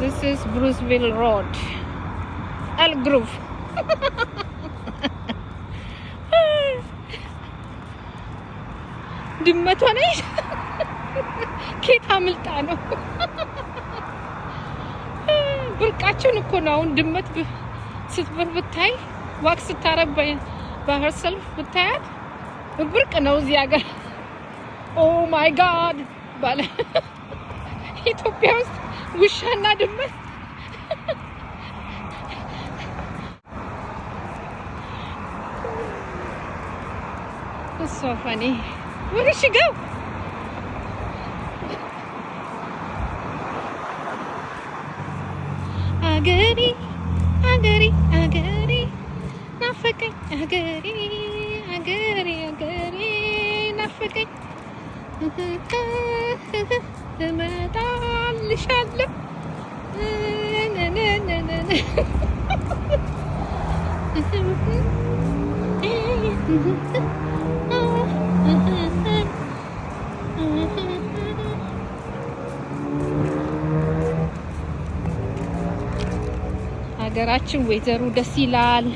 This is Bruceville Road, Elk Grove. ድመቷ ነች። ኬት አምልጣ ነው? ብርቃችን እኮ ነው። አሁን ድመት ስትበር ብታይ፣ walk ስታረግ by herself ብታያት ብርቅ ነው እዚህ ሀገር። Oh my God ባለ ኢትዮጵያ ውስጥ ውሻና ድመት። That's so funny. Where did she go? አገሬ አገሬ አገሬ ናፈቀኝ፣ አገሬ አገሬ አገሬ ናፈቀኝ፣ እመጣልሻለሁ። ነነነነ ሀገራችን ወይዘሩ ደስ ይላል፣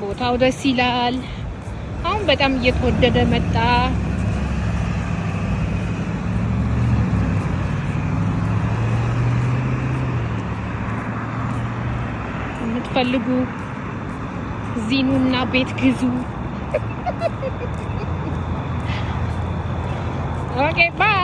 ቦታው ደስ ይላል። አሁን በጣም እየተወደደ መጣ። የምትፈልጉ እዚህ ኑና ቤት ግዙ። Okay, bye.